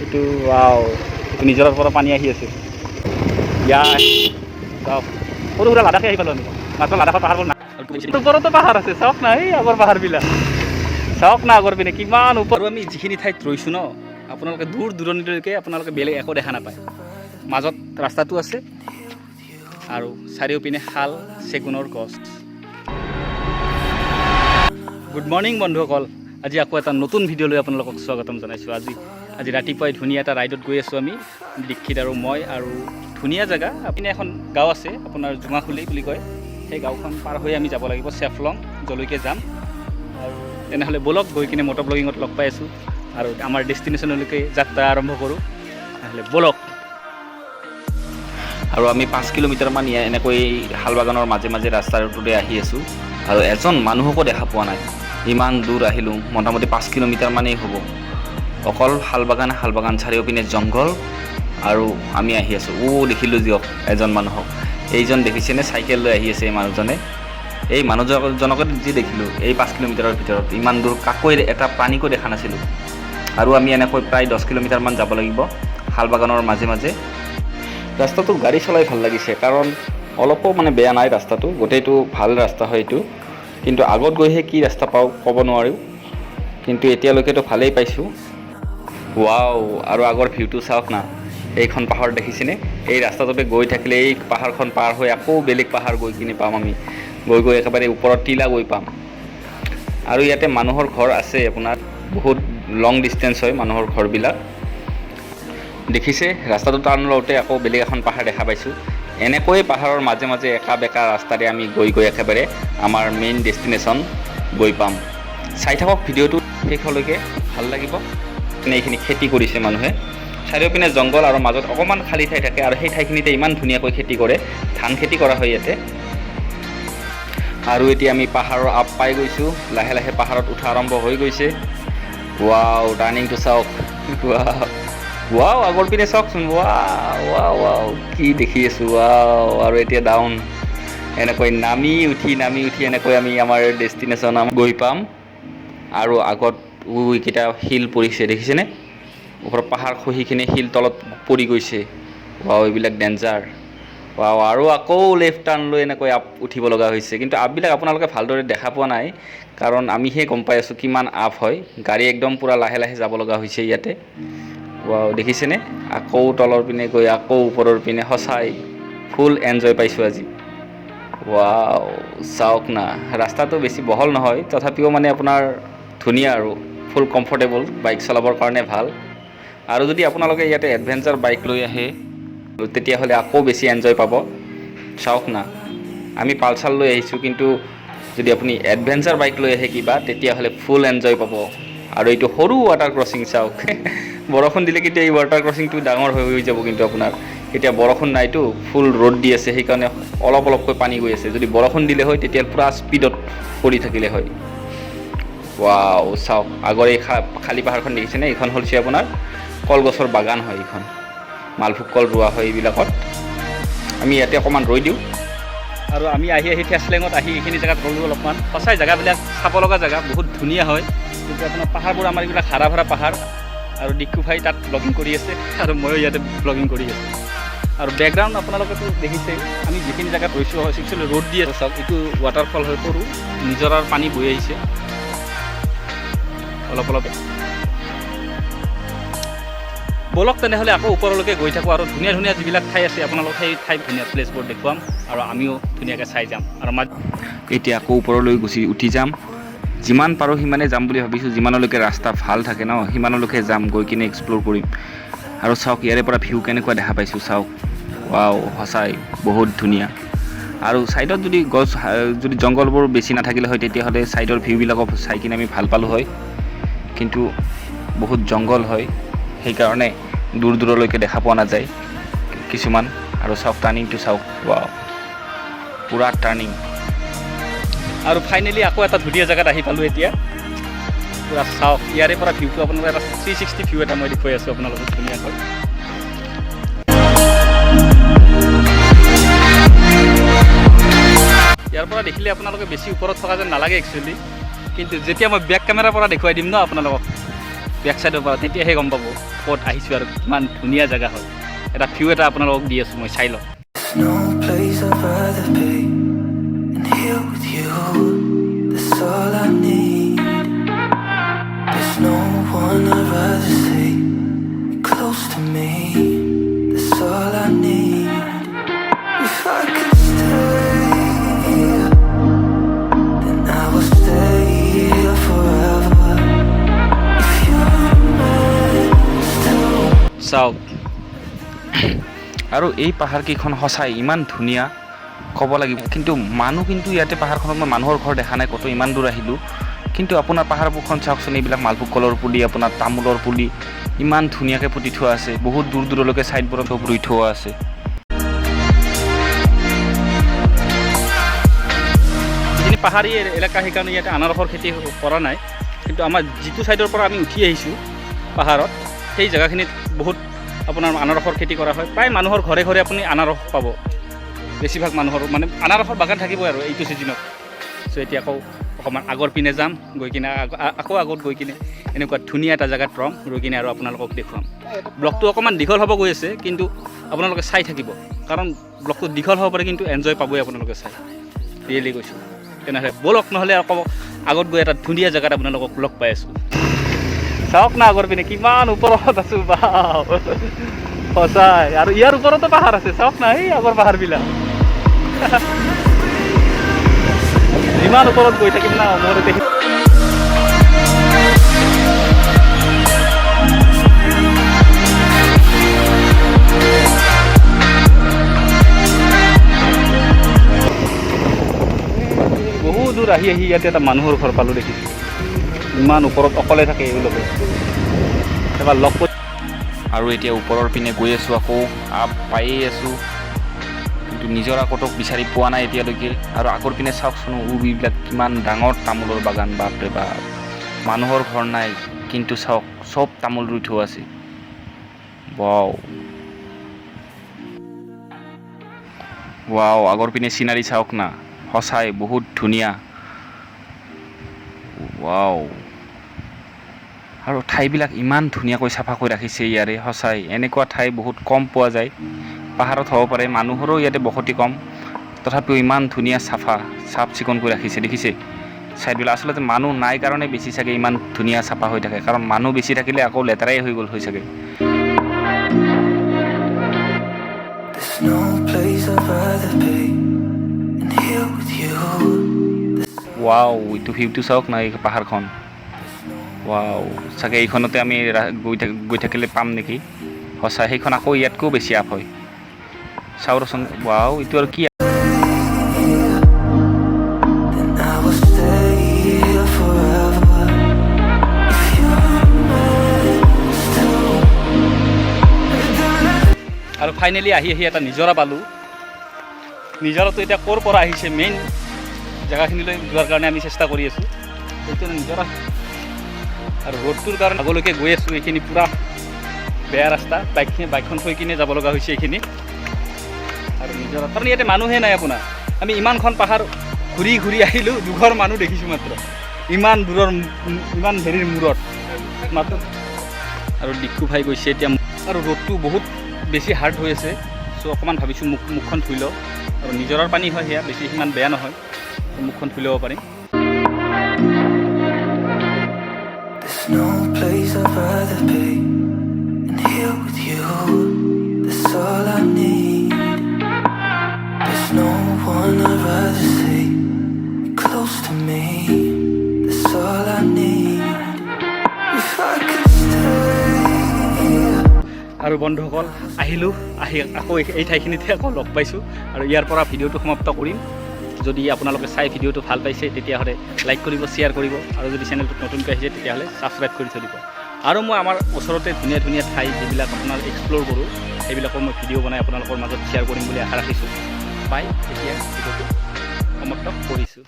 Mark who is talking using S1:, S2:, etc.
S1: এইটো ৱাও, এইটো নিজৰাৰ পৰা পানী আহি আছে। ইয়াৰ চাওক, সৰু সুৰা লাডাখে আহি পালোঁ আমি। মাত্ৰ লাডাখৰ পাহাৰবোৰ নাই, ওপৰতো পাহাৰ আছে। চাওক না, এই আগৰ পাহাৰবিলাক চাওক না, আগৰ পিনে কিমান ওপৰ। আমি যিখিনি ঠাইত ৰৈছোঁ ন, আপোনালোকে দূৰ দূৰণিলৈকে আপোনালোকে বেলেগ একো দেখা নাপায়। মাজত ৰাস্তাটো আছে আৰু চাৰিওপিনে শাল চেগুনৰ গছ। গুড মৰ্ণিং বন্ধুসকল, আজি আকৌ এটা নতুন ভিডিঅ' লৈ আপোনালোকক স্বাগতম জনাইছোঁ। আজি ৰাতিপুৱাই ধুনীয়া এটা ৰাইডত গৈ আছোঁ আমি, দীক্ষিত আৰু মই। আৰু ধুনীয়া জেগা, আপুনি এখন গাঁও আছে আপোনাৰ, জোঙাখুলি বুলি কয়। সেই গাঁওখন পাৰ হৈ আমি যাব লাগিব চেফলং যলৈকে যাম। আৰু তেনেহ'লে ব'লক, গৈ কিনে মটৰ ব্লগিঙত লগ পাই আছোঁ আৰু আমাৰ ডেষ্টিনেশ্যনলৈকে যাত্ৰা আৰম্ভ কৰোঁ। তেনেহ'লে ব'লক।
S2: আৰু আমি 5 কিলোমিটাৰমান ইয়াৰ এনেকৈ শালবাগানৰ মাজে মাজে ৰাস্তাটোৰে আহি আছোঁ আৰু এজন মানুহকো দেখা পোৱা নাই। ইমান দূৰ আহিলোঁ, মোটামুটি 5 কিলোমিটাৰমানেই হ'ব। অকল শালবাগান, শালবাগান, চাৰিওপিনে জংঘল আৰু আমি আহি আছোঁ। অ', দেখিলোঁ দিয়ক এজন মানুহক। এইজন দেখিছেনে? চাইকেল লৈ আহি আছে এই মানুহজনে। এই মানুহজনকে যি দেখিলোঁ এই 5 কিলোমিটাৰৰ ভিতৰত। ইমান দূৰ কাকোৱে, এটা প্ৰাণীকো দেখা নাছিলোঁ। আৰু আমি এনেকৈ প্ৰায় 10 কিলোমিটাৰমান যাব লাগিব শালবাগানৰ মাজে মাজে। ৰাস্তাটো গাড়ী চলাই ভাল লাগিছে, কাৰণ অলপো মানে বেয়া নাই ৰাস্তাটো, গোটেইটো ভাল ৰাস্তা হয় এইটো। কিন্তু আগত গৈহে কি ৰাস্তা পাওঁ ক'ব নোৱাৰোঁ, কিন্তু এতিয়ালৈকেতো ভালেই পাইছোঁ। ৱাও, আৰু আগৰ ভিউটো চাওক না। এইখন পাহাৰ দেখিছেনে? এই ৰাস্তাটোতে গৈ থাকিলে এই পাহাৰখন পাৰ হৈ আকৌ বেলেগ পাহাৰ গৈ কিনে পাম আমি। গৈ গৈ একেবাৰে ওপৰত টিলা গৈ পাম। আৰু ইয়াতে মানুহৰ ঘৰ আছে আপোনাৰ, বহুত লং ডিষ্টেঞ্চ হয় মানুহৰ ঘৰবিলাক। দেখিছে, ৰাস্তাটো টাৰ্ণ লওঁতে আকৌ বেলেগ এখন পাহাৰ দেখা পাইছোঁ। এনেকৈয়ে পাহাৰৰ মাজে মাজে একা বেকা ৰাস্তাৰে আমি গৈ গৈ একেবাৰে আমাৰ মেইন ডেষ্টিনেশ্যন গৈ পাম। চাই থাকক ভিডিঅ'টো শেষলৈকে, ভাল লাগিব। মানে এইখিনি খেতি কৰিছে মানুহে। চাৰিওপিনে জংঘল আৰু মাজত অকণমান খালী ঠাই থাকে আৰু সেই ঠাইখিনিতে ইমান ধুনীয়াকৈ খেতি কৰে। ধান খেতি কৰা হয় ইয়াতে। আৰু এতিয়া আমি পাহাৰৰ আপ পাই গৈছোঁ। লাহে লাহে পাহাৰত উঠা আৰম্ভ হৈ গৈছে। ৱাও, টাৰ্ণিংটো চাওক। ৱাও ৱাও, আগৰ পিনে চাওকচোন। ৱাও ৱাও ৱাও, কি দেখি আছোঁ! ৱাও। আৰু এতিয়া ডাউন, এনেকৈ নামি উঠি নামি উঠি এনেকৈ আমি আমাৰ ডেষ্টিনেশ্যন গৈ পাম। আৰু আগত এইকেইটা শিল পৰিছে, দেখিছেনে? ওপৰত পাহাৰ খহি কিনে শিল তলত পৰি গৈছে। ৱাও, এইবিলাক ডেঞ্জাৰ। ৱাও, আৰু আকৌ লেফ্ট টাৰ্ণ লৈ এনেকৈ আপ উঠিব লগা হৈছে। কিন্তু আপবিলাক আপোনালোকে ভালদৰে দেখা পোৱা নাই, কাৰণ আমিহে গম পাই আছোঁ কিমান আপ হয়। গাড়ী একদম পূৰা লাহে লাহে যাব লগা হৈছে ইয়াতে। ৱাও, দেখিছেনে? আকৌ তলৰ পিনে গৈ আকৌ ওপৰৰ পিনে। সঁচাই ফুল এনজয় পাইছোঁ আজি। ৱাও, চাওক না, ৰাস্তাটো বেছি বহল নহয়, তথাপিও মানে আপোনাৰ ধুনীয়া আৰু ফুল কমফৰ্টেবল, বাইক চলাবৰ কাৰণে ভাল। আৰু যদি আপোনালোকে ইয়াতে এডভেঞ্চাৰ বাইক লৈ আহে, তেতিয়াহ'লে আকৌ বেছি এনজয় পাব। চাওক না, আমি পালচাৰ লৈ আহিছোঁ, কিন্তু যদি আপুনি এডভেঞ্চাৰ বাইক লৈ আহে কিবা, তেতিয়াহ'লে ফুল এনজয় পাব। আৰু এইটো সৰু ৱাটাৰ ক্ৰচিং চাওক। বৰষুণ দিলে কিন্তু এই ৱাটাৰ ক্ৰচিংটো ডাঙৰ হৈ হৈ যাব। কিন্তু আপোনাৰ এতিয়া বৰষুণ নাইতো, ফুল ৰ'দ দি আছে, সেইকাৰণে অলপ অলপকৈ পানী গৈ আছে। যদি বৰষুণ দিলে হয়, তেতিয়া পূৰা স্পীডত পৰি থাকিলে হয়। ৱাও, চাওক, আগৰ এই খালী পাহাৰখন দেখিছেনে? এইখন হৈছে আপোনাৰ কলগছৰ বাগান হয়। এইখন মালভোগ কল ৰোৱা হয় এইবিলাকত। আমি ইয়াতে অকণমান ৰৈ দিওঁ।
S1: আৰু আমি আহি আহি ফেচলেঙত আহি এইখিনি জেগাত ৰ'লোঁ অলপমান। সঁচাই জেগাবিলাক চাব লগা জেগা, বহুত ধুনীয়া হয়। কিন্তু আপোনাৰ পাহাৰবোৰ আমাৰ এইবিলাক হাৰা ভৰা পাহাৰ। আৰু দীক্ষু ভাই তাত ব্লগিং কৰি আছে আৰু ময়ো ইয়াতে ব্লগিং কৰি আছোঁ। আৰু বেকগ্ৰাউণ্ড আপোনালোকেতো দেখিছেই, আমি যিখিনি জেগাত ৰৈছোঁ, একচুৱেলি ৰ'দ দি আছে। চাওক, এইটো ৱাটাৰফল হয়, সৰু নিজৰাৰ পানী বৈ আহিছে অলপ অলপ। ব'লক তেনেহ'লে, আকৌ ওপৰলৈকে গৈ থাকোঁ আৰু ধুনীয়া ধুনীয়া যিবিলাক ঠাই আছে, আপোনালোক সেই ঠাই ধুনীয়া প্লেচবোৰ দেখুৱাম আৰু আমিও ধুনীয়াকৈ চাই যাম আৰু মাজ
S2: এতিয়া আকৌ ওপৰলৈ গুচি উঠি যাম। যিমান পাৰোঁ সিমানে যাম বুলি ভাবিছোঁ। যিমানলৈকে ৰাস্তা ভাল থাকে ন, সিমানলৈকে যাম, গৈ কিনে এক্সপ্ল'ৰ কৰিম। আৰু চাওক, ইয়াৰে পৰা ভিউ কেনেকুৱা দেখা পাইছোঁ, চাওক। ৱাও, সঁচাই বহুত ধুনীয়া। আৰু ছাইডত যদি গছ, যদি জংঘলবোৰ বেছি নাথাকিলে হয়, তেতিয়াহ'লে ছাইডৰ ভিউবিলাকো চাই কিনে আমি ভাল পালোঁ হয়। কিন্তু বহুত জংঘল হয়, সেইকাৰণে দূৰ দূৰলৈকে দেখা পোৱা নাযায় কিছুমান। আৰু চাওক, টাৰ্ণিংটো চাওক। ৱাও, পূৰা টাৰ্ণিং।
S1: আৰু ফাইনেলি আকৌ এটা ধুনীয়া জেগাত আহি পালোঁ। এতিয়া পূৰা চাওক, ইয়াৰে পৰা ভিউটো আপোনালোকে এটা 360 ভিউ এটা মই দেখুৱাই আছোঁ আপোনালোকক ধুনীয়াকৈ। ইয়াৰ পৰা দেখিলে আপোনালোকে বেছি ওপৰত থকা যেন নালাগে একচুৱেলি, কিন্তু যেতিয়া মই বেক কেমেৰাৰ পৰা দেখুৱাই দিম ন আপোনালোকক, বেক চাইডৰ পৰা, তেতিয়াহে গম পাব। ক'ত আহিছোঁ আৰু কিমান ধুনীয়া জেগা হয়। এটা ভিউ এটা আপোনালোকক দি আছোঁ মই, চাই লওক।
S3: There's no place I'd rather be than here with you. That's all I need. There's no one I'd rather see close to me. That's all I need. If I could stay here, then I will stay here forever. If you're meant to.
S1: চাওক।
S2: আৰু এই পাহাৰকেইখন সঁচাই ইমান ধুনীয়া ক'ব লাগিব। কিন্তু মানুহ কিন্তু ইয়াতে পাহাৰখনত মই মানুহৰ ঘৰ দেখা নাই ক'তো, ইমান দূৰ আহিলোঁ। কিন্তু আপোনাৰ পাহাৰবোৰখন চাওকচোন, এইবিলাক মালভোগ কলৰ পুলি, আপোনাৰ তামোলৰ পুলি ইমান ধুনীয়াকৈ পুতি থোৱা আছে। বহুত দূৰ দূৰলৈকে ছাইডবোৰত চব ৰুই থোৱা আছে।
S1: যিখিনি পাহাৰী এলেকা, সেইকাৰণে ইয়াতে আনাৰসৰ খেতি কৰা নাই। কিন্তু আমাৰ যিটো ছাইডৰ পৰা আমি উঠি আহিছোঁ পাহাৰত, সেই জেগাখিনিত বহুত আপোনাৰ আনাৰসৰ খেতি কৰা হয়। প্ৰায় মানুহৰ ঘৰে ঘৰে আপুনি আনাৰস পাব। বেছিভাগ মানুহৰ মানে আনাৰসৰ বাগান থাকিবই আৰু এইটো ছিজনত। চ' এতিয়া আকৌ অকণমান আগৰ পিনে যাম, গৈ কিনে আকৌ আগত গৈ কিনে এনেকুৱা ধুনীয়া এটা জেগাত ৰ'ম, ৰৈ কিনে আৰু আপোনালোকক দেখুৱাম। ব্লগটো অকণমান দীঘল হ'ব গৈ আছে, কিন্তু আপোনালোকে চাই থাকিব, কাৰণ ব্লগটো দীঘল হ'ব পাৰে, কিন্তু এনজয় পাবই আপোনালোকে চাই, ৰিয়েলি কৈছোঁ। তেনেহ'লে ব'লক নহ'লে আকৌ আগত গৈ এটা ধুনীয়া জেগাত আপোনালোকক লগ পাই আছোঁ। চাওক না, আগৰ পিনে কিমান ওপৰত আছোঁ বাও, সঁচাই। আৰু ইয়াৰ ওপৰতো পাহাৰ আছে, চাওক না, এই আগৰ পাহাৰবিলাক। ইমান ওপৰত গৈ থাকিম না মোৰ দেখি। বহু দূৰ আহি আহি ইয়াতে এটা মানুহৰ ঘৰ পালোঁ, দেখিছোঁ। ইমান ওপৰত অকলে থাকে এওঁলোকে। এবাৰ লগ কৰি
S2: আৰু এতিয়া ওপৰৰ পিনে গৈ আছোঁ, আকৌ আপ পায়েই আছোঁ, কিন্তু নিজৰা ক'তো বিচাৰি পোৱা নাই এতিয়ালৈকে। আৰু আগৰ পিনে চাওকচোন, এইবিলাক কিমান ডাঙৰ তামোলৰ বাগান, বাপৰে বাপ! মানুহৰ ঘৰ নাই, কিন্তু চাওক চব তামোল ৰুই থোৱা আছে। ৱাও ৱাও, আগৰ পিনে চিনাৰী চাওক না, সঁচাই বহুত ধুনীয়া। ৱাও, আৰু ঠাইবিলাক ইমান ধুনীয়াকৈ চাফা কৰি ৰাখিছে ইয়াৰে। সঁচাই এনেকুৱা ঠাই বহুত কম পোৱা যায়। পাহাৰত হ'ব পাৰে, মানুহৰো ইয়াতে বসতি কম, তথাপিও ইমান ধুনীয়া চাফা চাফ চিকুণকৈ ৰাখিছে, দেখিছে ছাইডবিলাক। আচলতে মানুহ নাই কাৰণে বেছি চাগে ইমান ধুনীয়া চাফা হৈ থাকে, কাৰণ মানুহ বেছি থাকিলে আকৌ লেতেৰাই হৈ গ'ল হৈ চাগে।
S3: There's no place I'd rather be than here with you.
S2: Wow, এইটো ভিউটো চাওক না, এই পাহাৰখন। ৱাও, চাগে এইখনতে আমি গৈ থাকিলে পাম নেকি? সঁচা সেইখন আকৌ ইয়াতকৈও বেছি আপ হয়। চাওঁ ৰচোন, ৱাও, এইটো আৰু কি?
S3: Then I will stay here forever. If you're meant to.
S1: আৰু ফাইনেলি আহি আহি এটা নিজৰা পালোঁ। নিজৰাটো এতিয়া ক'ৰ পৰা আহিছে, মেইন জেগাখিনিলৈ যোৱাৰ কাৰণে আমি চেষ্টা কৰি আছোঁ। এইটো নিজৰা আৰু ৰ'দটোৰ কাৰণে আগলৈকে গৈ আছোঁ। এইখিনি পূৰা বেয়া ৰাস্তা, বাইকখন থৈ কিনে যাব লগা হৈছে এইখিনি। আৰু নিজৰা, কাৰণ ইয়াতে মানুহে নাই আপোনাৰ। আমি ইমানখন পাহাৰ ঘূৰি ঘূৰি আহিলোঁ, দুঘৰ মানুহ দেখিছোঁ মাত্ৰ, ইমান দূৰৰ ইমান হেৰিৰ মূৰত মাত্ৰ। আৰু দীক্ষু ভাই গৈছে এতিয়া। আৰু ৰ'দটো বহুত বেছি হাৰ্ড হৈ আছে, চ' অকণমান ভাবিছোঁ মুখখন ধুই লওঁ। আৰু নিজৰাৰ পানী হয় সেয়া, বেছি সিমান বেয়া নহয়, ত' মুখখন ধুই ল'ব পাৰিম।
S3: There's no place I'd rather be than here with you. That's all I need. There's no one I'd rather see close to me. That's all I need. If I could stay here.
S1: আৰু বন্ধুসকল, আহিলোঁ, আহি আকৌ এই ঠাইখিনিতে আকৌ লগ পাইছোঁ আৰু ইয়াৰ পৰা ভিডিঅ'টো সমাপ্ত কৰিম। যদি আপোনালোকে চাই ভিডিঅ'টো ভাল পাইছে, তেতিয়াহ'লে লাইক কৰিব, শ্বেয়াৰ কৰিব আৰু যদি চেনেলটোত নতুনকৈ আহিছে, তেতিয়াহ'লে ছাবস্ক্ৰাইব কৰি থৈ দিব। আৰু মই আমাৰ ওচৰতে ধুনীয়া ধুনীয়া ঠাই যিবিলাক আপোনাৰ এক্সপ্ল'ৰ কৰোঁ, সেইবিলাকৰ মই ভিডিঅ' বনাই আপোনালোকৰ মাজত শ্বেয়াৰ কৰিম বুলি আশা ৰাখিছোঁ। বাই, এতিয়া ভিডিঅ'টো সমাপ্ত কৰিছোঁ।